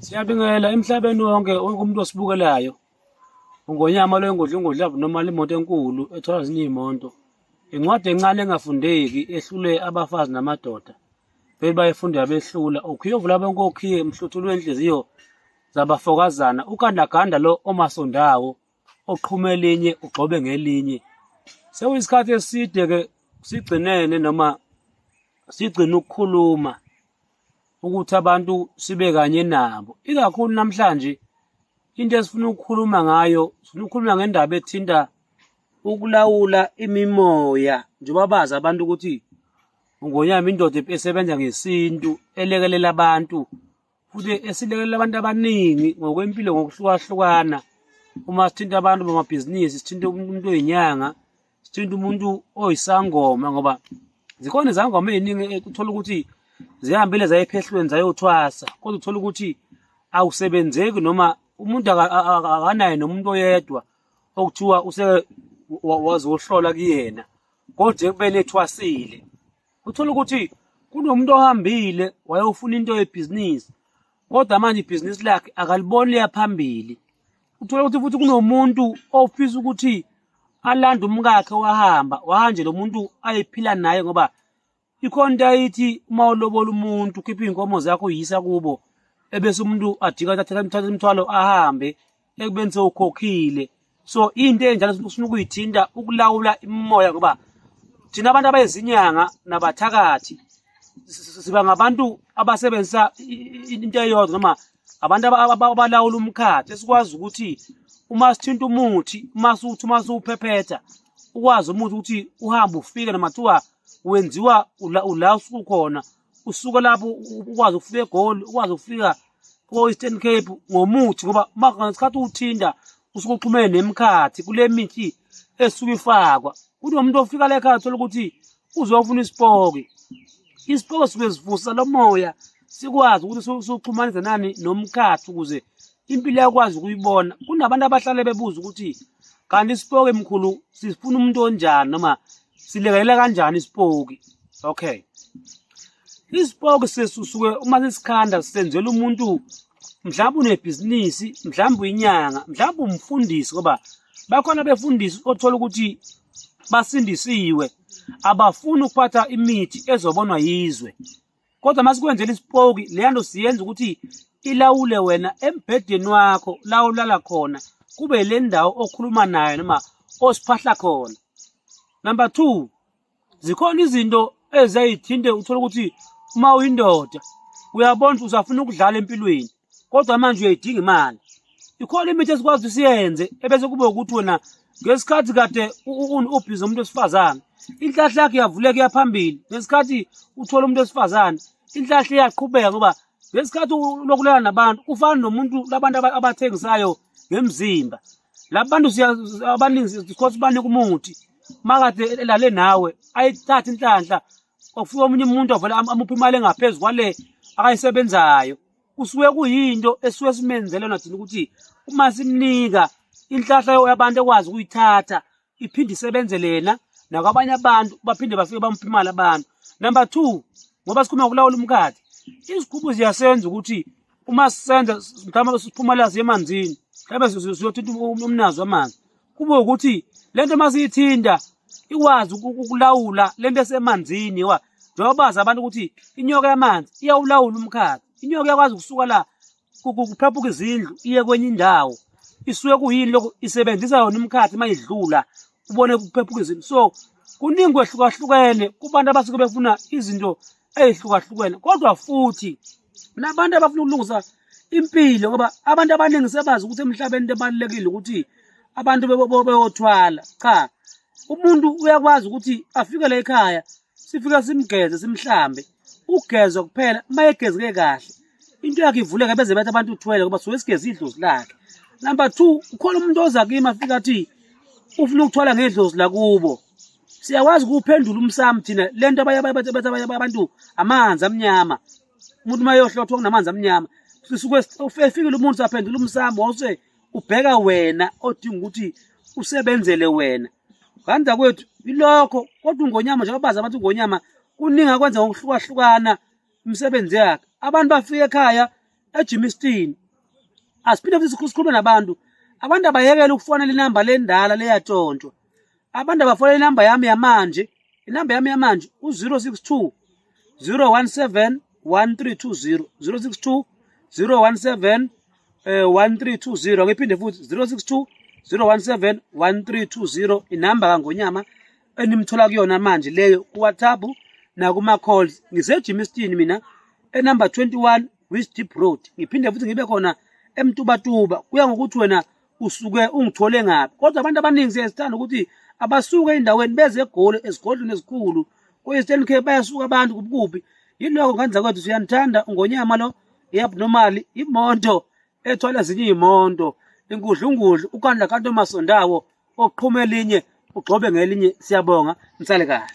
Siyabingelela emhlabeni wonke, wonke umuntu osibukelayo. Ungonyama lwengodla ingodla noma imoto enkulu ethola ezinye iy'moto. Incwadi encane engafundeki ehlule abafazi namadoda. Vele bayifunda yabehlula. Ukhiye ovula bonke okhiye mhluthulo wenhliziyo zabafokazana. Ugandaganda lo omasondawo oqhuma elinye ugxobe ngelinye. Sekuyisikhathi eside-ke sigcinene noma sigcine ukukhuluma ukuthi abantu sibe kanye nabo. Ikakhulu namhlanje into esifuna ukukhuluma ngayo, sifuna ukukhuluma ngendaba ethinta ukulawula imimoya. Njengoba bazi abantu ukuthi uNgonyama indoda esebenza ngesintu, elekelela abantu futhi esilekelela abantu abaningi ngokwempilo ngokuhlukahlukana. Uma sithinta abantu bamabhizinisi, sithinta umuntu oyinyanga, sithinta umuntu oyisangoma, ngoba zikhona izangoma ey'ningi uthola ukuthi zihambile zaye ephehlweni zayothwasa, kodwa uthola ukuthi awusebenzeki noma umuntu akanaye nomuntu oyedwa okuthiwa useke wazohlola kuyena, kodwa ekubeni ethwasile. Uthola ukuthi kunomuntu ohambile wayofuna into yebhizinisi, kodwa manje ibhizinisi lakhe akaliboni liya phambili. Uthola ukuthi futhi kunomuntu ofisa ukuthi alande umkakhe wahamba wahanje lo muntu ayephila naye, ngoba ikhona into ayithi uma ulobola umuntu ukhipha iy'nkomo zakho uyisa kubo, ebese umuntu ajika athathe imithwalo ahambe ekubeni sewukhokhile. So into enjalo sifuna ukuyithinta ukulawula imimoya, ngoba thina abantu abayizinyanga nabathakathi siba ngabantu abasebenzisa into eyodwa, noma abantu abalawula umkhathi, esikwazi ukuthi uma sithinta umuthi, uma siwuthi uma siwuphephetha, ukwazi umuthi ukuthi uhambe ufike noma kuthiwa wenziwa ula usukhona, usuke lapho ukwazi ukufika eGoli, ukwazi ukufika ko-Eastern Cape ngomuthi, ngoba uma ngesikhathi uwuthinta usuke uxhumene nemikhathi kule mithi esuke ifakwa. Kunomuntu ofika la ekhaya uthola ukuthi uzofuna isipoki, isipoki suke sivusa lo moya, sikwazi ukuthi siwuxhumanise nani nomkhathi ukuze impilo yakwazi ukuyibona. Kunabantu abahlale bebuza ukuthi kanti isipoki mkhulu sifuna umuntu onjani, noma silekelela kanjani isipoki? Okay, isipoki sisuke uma sisikhanda sisenzela umuntu, mhlawumbe unebhizinisi, mhlawumbe uyinyanga, mhlawumbe umfundisi, ngoba bakhona abefundisi othola ukuthi basindisiwe, abafuni ukuphatha imithi ezobonwa yizwe. Kodwa uma sikwenzela isipoki, leya nto siyenza ukuthi ilawule wena embhedeni wakho la ulala khona, kube le ndawo okhuluma nayo noma osiphahla khona. Number 2, zikhona izinto eziyayithinte uthola ukuthi uma uyindoda uyabona ukuthi usafuna ukudlala empilweni, kodwa manje uyayidinga imali. Ikhona imithi esikwazi ukuthi siyenze ebese kube ukuthi wena ngesikhathi kade ubhizi umuntu wesifazane, inhlahla yakhe iyavuleka iyaphambili. Ngesikhathi uthola umuntu wesifazane, inhlahla iyaqhubeka, ngoba ngesikhathi ulokulala nabantu ufana nomuntu labantu abathengisayo ngemzimba. Laba bantu abaningi sikhothi banika umuthi makade elale nawe, ayithathe inhlanhla, kwafika omunye umuntu avele amuphe imali engaphezu kwale akayisebenzayo. Kusuke kuyinto esuke simenzele yona thina ukuthi uma simnika inhlahla yabantu ekwazi ukuyithatha iphinde isebenze lena nakwabanye abantu, baphinde bafike bamuphe imali abantu. Number 2, ngoba sikhuluma ngokulawula umkhathi, izigubhu ziyasenza ukuthi uma sisenza mhlawumbe siphuma la siye emanzini, mhlawumbe siyothinta umnazi wamanzi, kube ukuthi lento uma siyithinta ikwazi ukulawula lento esemanzini. Wa njengoba bazi abantu ukuthi inyoka yamanzi iyawulawula umkhathi, inyoka iyakwazi ukusuka la kuphephuka izindlu iye kwenye indawo, isuke kuyini lokho isebenzisa yona umkhathi uma idlula ubone kuphephuka izindlu. So kuningi kwehlukahlukene kubantu abasuke befuna izinto ey'hlukahlukene, kodwa futhi nabantu abafuna ukulungisa impilo, ngoba abantu abaningi sebazi ukuthi emhlabeni into ebalulekile ukuthi abantu beyothwala. Cha, umuntu uyakwazi ukuthi afike la ekhaya, sifike simgeze simhlambe, ugezwa kuphela. Uma egezeke kahle into yakhe ivuleke, beze bethi abantu uthwele, ngoba suke sigeze idlozi lakhe. Number 2, ukhona umuntu oza kimi afike athi ufuna ukuthwala ngedlozi lakubo. Siyakwazi ukuwuphendula umsamo thina lento abaye bathi abantu amanzi amnyama, umuntu uma eyohlothwa kunamanzi amnyama, sisuke efikile umuntu saphendula umsamo, wawuse ubheka wena odinga ukuthi usebenzele wena. Kanti kwethu ilokho, kodwa uNgonyama njengoba bazi abantu uNgonyama kuningi akwenza ngokuhlukahlukana imisebenzi yakhe. Abantu bafika ekhaya eJimiston. Asiphinde futhi sikhulume nabantu. Abantu abayekele ukufonela inamba lendala leyatshontshwa. Abantu abafonela inamba yami yamanje. Inamba yami yamanje u-062 017 1320, 062 017 1320. Ngiphinde futhi, 062 017 1320, inamba kaNgonyama enimthola kuyona manje leyo, ku-WhatsApp nakuma-calls. NgiseJimiston mina, enumber 21 West Deep Road. Ngiphinde futhi ngibe khona eMtubatuba, kuya ngokuthi wena usuke ungithole ngaphi. Kodwa abantu abaningi siyasithanda ukuthi abasuke ey'ndaweni beze eGoli, ezigodlweni ezikhulu ko-Eastern Cape, bayasuka abantu kuphi kuphi. Yilokho ngenza kwethu, siyanithanda. Ungonyama lo, i-abnormal imoto ethwala ezinye iy'moto, inkudlungudlu ukandla kanti omasondawo oqhuma elinye ugxobe ngelinye. Siyabonga, nisale kahle.